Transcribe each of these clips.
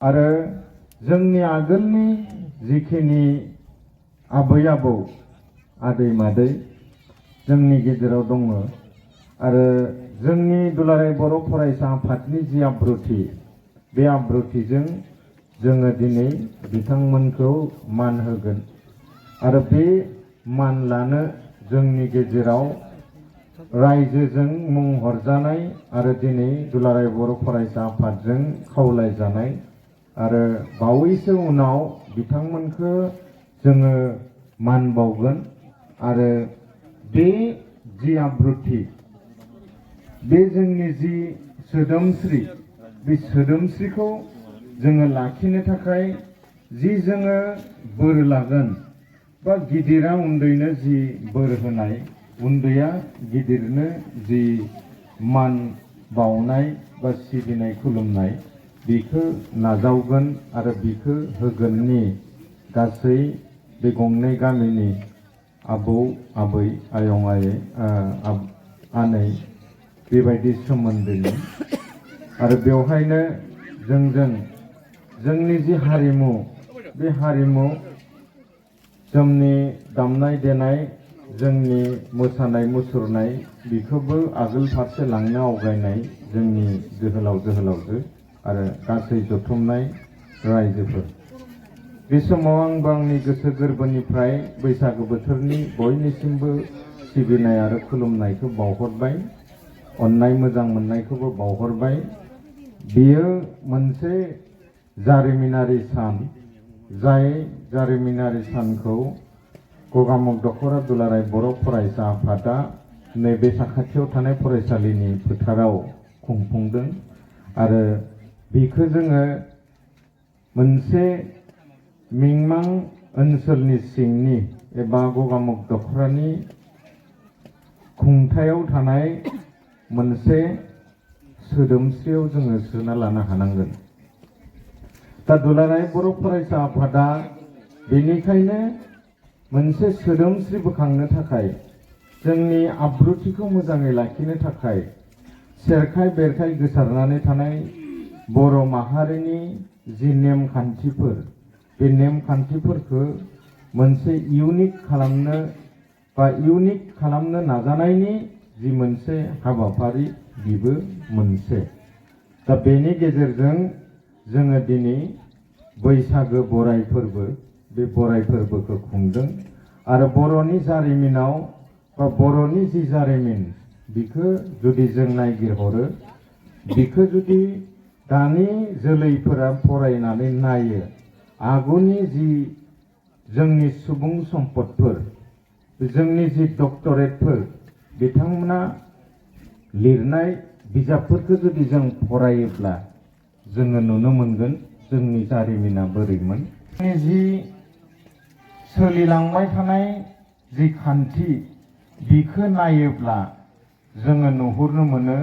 आरो जोंनि आगोलनि जिखिनि आबै आबौ आदै मादै जोंनि गेजेराव दङ आरो जोंनि दुलाराय बर' फरायसा आफादनि जि आब्रुथि बे आब्रुथिजों जोङो दिनै बिथांमोनखौ मान होगोन आरो बे मान लानो जोंनि गेजेराव रायजोजों मुं हरजानाय आरो दिनै दुलाराय बर' फरायसा आफादजों खावलायजानाय आरो बावैसो उनाव बिथांमोनखौ जोङो मान बावगोन आरो बे जि आब्रुथि बे जोंनि जि सोदोमस्रि बे सोदोमस्रिखौ जोङो लाखिनो थाखाय जि जोङो बोर लागोन बा गिदिरा उन्दैनो जि बोर होनाय उन्दैया गिदिरनो जि मान बावनाय बा सिबिनाय खुलुमनाय बेखौ नाजावगोन आरो बेखौ होगोननि गासै बे गंनै गामिनि आबौ आबै आयं आनै बेबायदि सोमोन्दोनि आरो बेवहायनो जोंनि जि हारिमु बे हारिमु जोंनि दामनाय देनाय जोंनि मोसानाय मुसुरनाय बेखौबो आगोल फारसे लांनो आवगायनाय जोंनि जोहोलावजो आरो गासै जथुमनाय रायजोफोर बे समाव आंबो आंनि गोसो गोरबोनिफ्राय बैसागु बोथोरनि बयनिसिमबो सिबिनाय आरो खुलुमनायखौ बावहरबाय अननाय मोजां मोननायखौबो बावहरबाय बेयो मोनसे जारिमिनारि सान जाय जारिमिनारि सानखौ गगामुग दख'रा दुलाराय बर' फरायसा आफादा नैबे साखाथियाव थानाय फरायसालिनि फोथाराव खुंफुंदों आरो बेखौ जोङो मोनसे मिंमां ओनसोलनि सिंनि एबा गगामुग दख'रानि खुंथायाव थानाय मोनसे सोदोमस्रियाव जोङो सोना लानो हानांगोन। दा दुलाराय बर' फरायसा आफादा बेनिखायनो मोनसे सोदोमस्रि बोखांनो थाखाय जोंनि आब्रुथिखौ मोजाङै लाखिनो थाखाय सेरखाय बेरखाय गोसारनानै थानाय बर' माहारिनि जि नेमखान्थिफोर बे नेमखान्थिफोरखौ मोनसे इउनिक खालामनो नाजानायनि जि मोनसे हाबाफारि बेबो मोनसे दा बेनि गेजेरजों जोङो दिनै बैसागो बराय फोरबो बे बराय फोरबोखौ खुंदों आरो बर'नि जारिमिनाव बा बर'नि जि जारिमिन बेखौ जुदि जों नायगिरहरो बेखौ जुदि दानि जोलैफोरा फरायनानै नायो आगुनि जि जोंनि सुबुं सम्पदफोर जोंनि जि डक्टरेटफोर बिथांमोना लिरनाय बिजाबफोरखौ जुदि जों फरायोब्ला जोङो नुनो मोनगोन जोंनि जारिमिना बोरैमोन जि सोलिलांबाय थानाय जि खान्थि बिखौ नायोब्ला जोङो नुहुरनो मोनो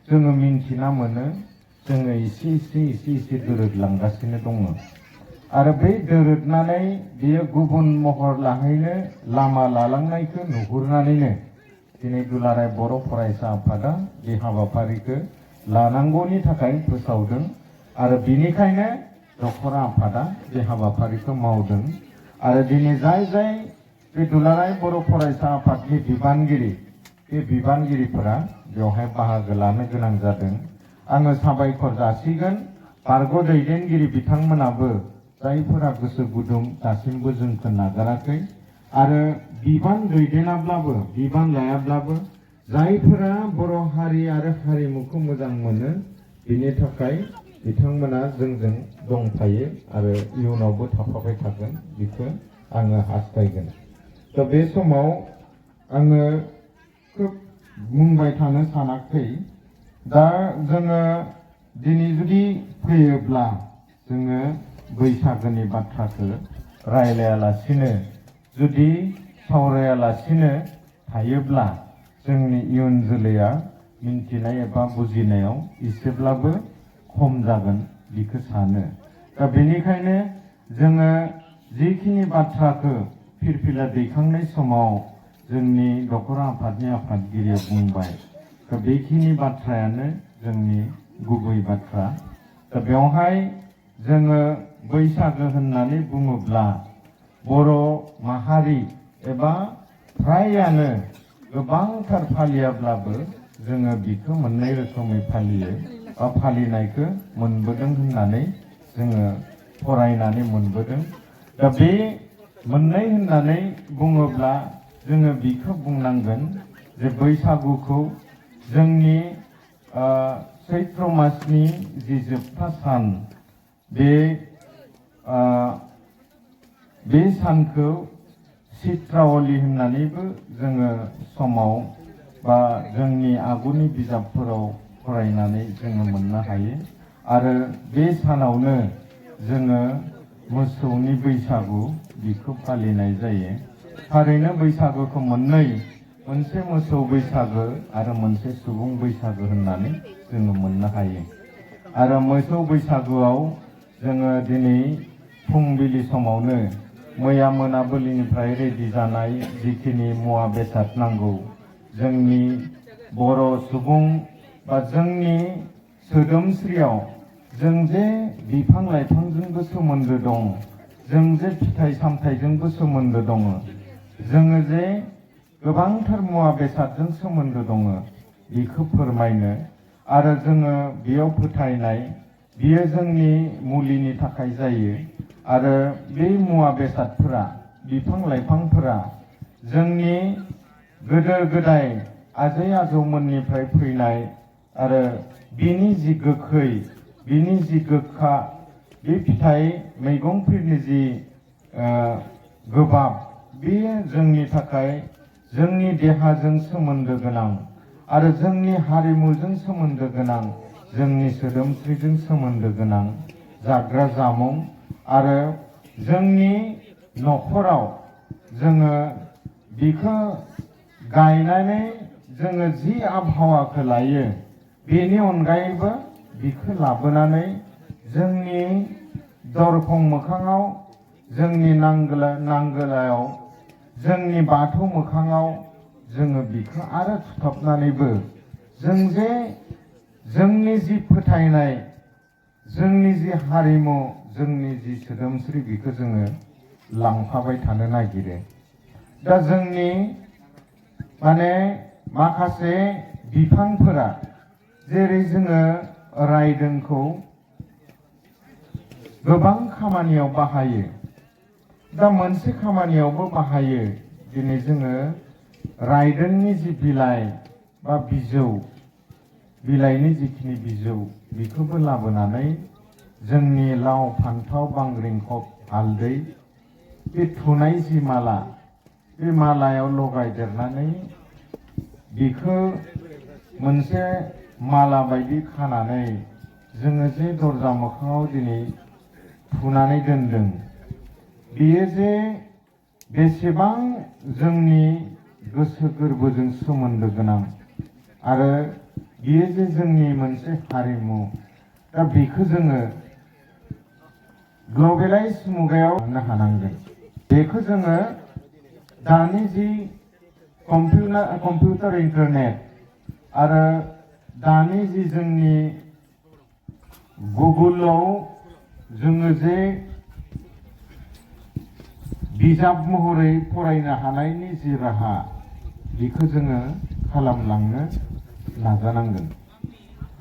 जोङो मिन्थिना मोनो जोङो एसे दोरोदलांगासिनो दङ आरो बे दोरोदनानै बेयो गुबुन महर लाहैनो लामा लालांनायखौ नुहुरनानैनो दिनै दुलाराय बर' फरायसा आफादा बे हाबाफारिखौ लानांगौनि थाखाय फोसावदों आरो बिनिखायनो दख'रा आफादा बे हाबाफारिखौ मावदों आरो दिनै जाय बे दुलाराय बर' फरायसा आफादनि बिबानगिरि बे बिबानगिरिफोरा बेवहाय बाहागो लानो गोनां जादों आङो साबायखर जासिगोन बारग' दैदेनगिरि बिथांमोनाबो जायफोरा गोसो गुदुं दासिमबो जोंखौ नागाराखै आरो बिबान दैदेनाब्लाबो बिबान लायाब्लाबो जायफोरा बर' हारि आरो हारिमुखौ मोजां मोनो बिनि थाखाय बिथांमोना जोंजों दंफायो आरो इयुनावबो थाफाबाय थागोन बेखौ आङो हास्थायगोन। दा बे समाव आङो खोब बुंबाय थानो सानाखै दा जोङो दिनै जुदि फैयोब्ला जोङो बैसागोनि बाथ्राखौ रायलायालासिनो जुदि सावरायालासिनो थायोब्ला जोंनि इयुन जोलैया मिन्थिनाय एबा बुजिनायाव एसेब्लाबो खम जागोन बेखौ सानो दा बेनिखायनो जोङो जिखिनि बाथ्राखौ फिरफिला दैखांनाय समाव जोंनि दख'रा आफादनि आफादगिरिया बुंबाय दा बेखिनि बाथ्रायानो जोंनि गुबै बाथ्रा दा बेवहाय जोङो बैसागो होननानै बुङोब्ला बर' माहारि एबा फ्रायानो गोबांथार फालियाब्लाबो जोङो बिखौ मोननै रोखोमै फालियो बा फालिनायखौ मोनबोदों होननानै जोङो फरायनानै मोनबोदों। दा बे मोननै होननानै बुङोब्ला जोङो बिखौ बुंनांगोन जे बैसागुखौ जोंनि चैत्र मासनि जि जोबथा सान बे सानखौ चित्रावली होननानैबो जोङो समाव बा जोंनि आगुनि बिजाबफोराव फरायनानै जोङो मोननो हायो। आरो बे सानावनो जोङो मोसौनि बैसागु बिखौ फालिनाय जायो। थारैनो बैसागुखौ मोननै, मोनसे मोसौ बैसागो आरो मोनसे सुबुं बैसागो होननानै जोङो मोननो हायो। आरो मोसौ बैसागुआव जोङो दिनै फुंबिलि समावनो मैया मोनाबिलिनिफ्राय रेडि जानाय जिखिनि मुवा बेसाद नांगौ, जोंनि बर' सुबुं बा जोंनि सोदोमस्रियाव जों जे बिफां लाइफांजोंबो सोमोन्दो दं, जों जे फिथाइ सामथाइजोंबो सोमोन्दो दङ, जोङो जे गोबांथार मुवा बेसादजों सोमोन्दो दङ, बेखौ फोरमायनो आरो जोङो बेयाव फोथायनाय बियो जोंनि मुलिनि थाखाय जायो। आरो बे मुवा बेसादफोरा, बिफां लाइफांफोरा जोंनि गोदो गोदाय आजै आजौमोननिफ्राय फैनाय आरो बिनि जि गोखै, बिनि जि गोखा, बे फिथाइ मैगंफोरनि जि गोबाब, बेयो जोंनि थाखाय जोंनि देहाजों सोमोन्दो गोनां आरो जोंनि हारिमुजों सोमोन्दो गोनां, जोंनि सोदोमस्रिजों सोमोन्दो गोनां जाग्रा जामुं। आरो जोंनि न'खराव जोङो बिखौ गायनानै जोङो जि आबहावाखौ लायो, बेनि अनगायैबो बिखौ लाबोनानै जोंनि दरखं मोखाङाव, जोंनि नांगोलायाव, जोंनि बाथौ मोखाङाव जोङो बिखौ आरो थुथाबनानैबो जों जे जोंनि जि फोथायनाय, जोंनि जि हारिमु, जोंनि जि सोदोमस्रि, बेखौ जोङो लांफाबाय थानो नागिरो। दा जोंनि माखासे बिफांफोरा, जेरै जोङो रायदोंखौ गोबां खामानियाव बाहायो। दा मोनसे खामानियावबो बाहायो, दिनै जोङो रायदोंनि जि बिलाइ बा बिजौ, बिलाइनि जिखिनि बिजौ, बेखौबो लाबोनानै जोंनि लाव फान्थाव बांग्रिंखब हालदै, बे थुनाय जि माला, बे मालायाव लगायदेरनानै बिखौ मोनसे माला बायदि खानानै जोङो जे दरजा मोखाङाव दिनै थुनानै दोनदों, बेयो जे बेसेबां जोंनि गोसो गोरबोजों सोमोन्दो गोनां आरो बियो जे जोंनि मोनसे हारिमु। दा बेखौ जोङो ग्लबेलाइज मुगायाव लांनो हानांगोन। बेखौ जोङो दानि जि कम्पिउटार इन्टारनेट आरो दानि जि जोंनि गुगोलाव जोङो जे बिजाब महरै फरायनो हानायनि जि राहा, बेखौ जोङो खालामलांनो नाजानांगोन।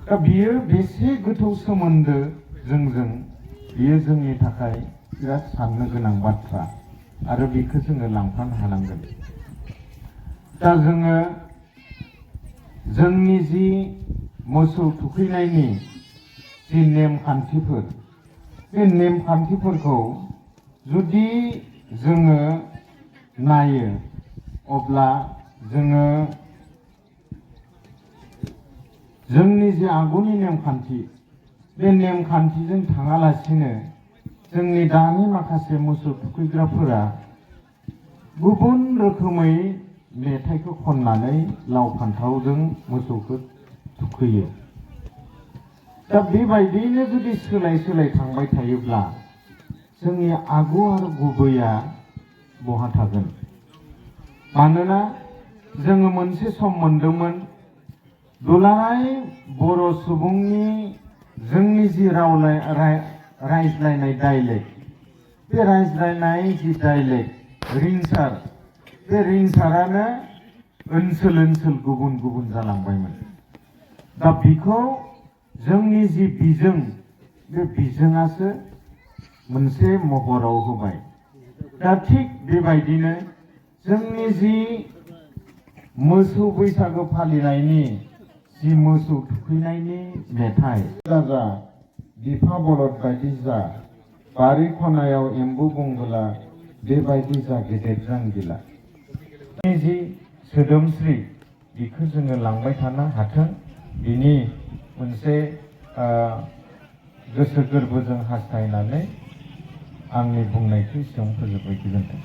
दा बियो बेसे गोथौ सोमोन्दो जोंजों, बियो जोंनि थाखाय बिराद साननो गोनां बाथ्रा आरो बेखौ जोङो लांफानो हानांगोन। दा जोङो जोंनि जि मोसौ थुखैनायनि जि नेमखान्थिफोर, बे नेमखान्थिफोरखौ जुदि जोङो नायो, अब्ला जोङो जोंनि जे आगुनि नेमखान्थि, बे नेमखान्थिजों थाङालासिनो जोंनि दानि माखासे मोसौ थुखैग्राफोरा गुबुन रोखोमै मेथाइखौ खननानै लाव फान्थावजों मोसौखौ थुखैयो। दा बेबायदियैनो जुदि सोलाय सोलाय थांबाय थायोब्ला जोंनि आगु आरो गुबैया बहा थागोन? मानोना जोङो मोनसे सम मोनदोंमोन, दुलाराय बर' सुबुंनि जोंनि जि रायज्लायनाय डाइलेक्ट, बे रायज्लायनाय जि डाइलेक्ट रिंसार, बे रिंसारानो ओनसोल ओनसोल गुबुन गुबुन जालांबायमोन। दा बिखौ जोंनि जि बिजों, बे बिजोङासो मोनसे महराव होबाय। दा थिग बेबायदिनो जोंनि जि मोसौ बैसागो फालिनायनि जि मोसौ थुखैनायनि मेथाइ, जा बिफा बलद बायदि जा, बारि खनायाव एम्बु बंगला, बेबायदि जा गेदेर जांगिला, जि सोदोमस्रि बेखौ जोङो लांबाय थानो हाथों, बिनि मोनसे गोसो गोरबोजों हास्थायनानै आंनि बुंनायखौ एसेयावनो फोजोबबाय। गोजोन्थों।